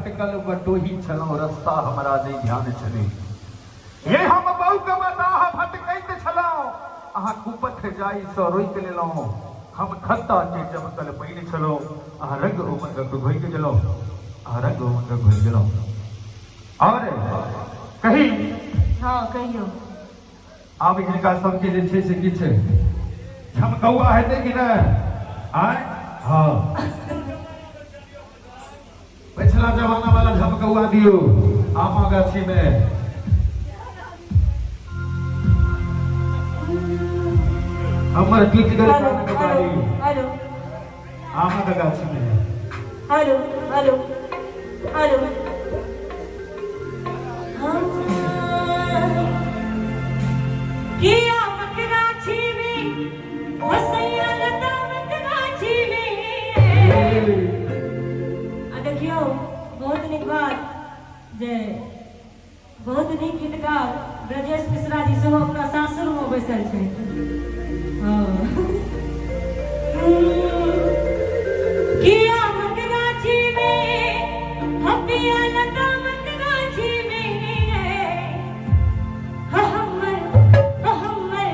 भटकल बटोही छलहुँ, रस्ता हमरा नहि ध्यान छलै। ये हम बौक बताह भटकैत छलहुँ, अहाँ कुपथ जाई सँ रोकि लेलहुँ। हम खत्ता के चमकल पानि छलहुँ, अहाँ रंग उमंगक घोकि गेलहुँ, अहाँ रंग उमंगक घोकि गेलहुँ। और कही। हाँ कहियो। आब हिनका सबके जे छै से किछु झमकौआ हेतै कि नहि? आय हाँ, पिछला जमाना वाला झमकौआ दियौ आमा गाछी में। हमर टूटि गेल कानक बारी आमक गाछी में। Hello hello hello. कि आमक गाछी में हसैया लतामक गाछी में। आ देखियौ बहुत नीक बात जे बहुत नीक गीतकार ब्रजेश मिश्रा जी सेहो अपना सासुर में बैसल छै। कि आमक गाछी में हपिया लतामक गाछी में हमर हमर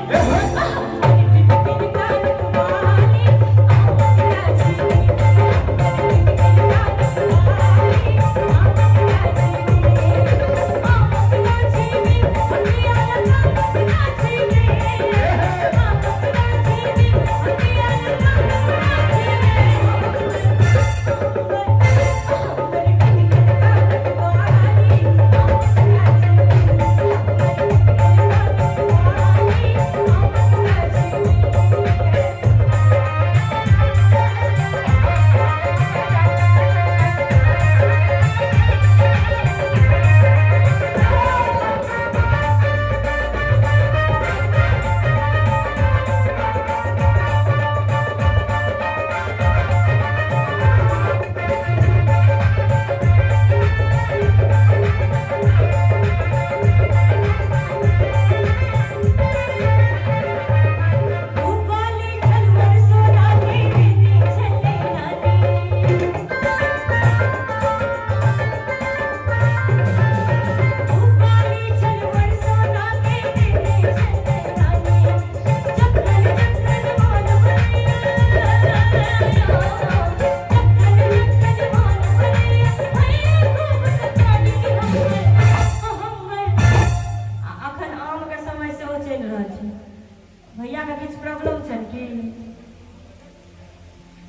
भैया के किछु प्रॉब्लम छनि की?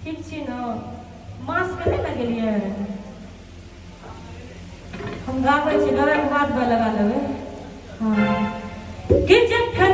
ठीक छी न? मास्क नहि लगेलियै? हम गाबै छी, गाबैके बाद लगा लेबै। हाँ। कि जखन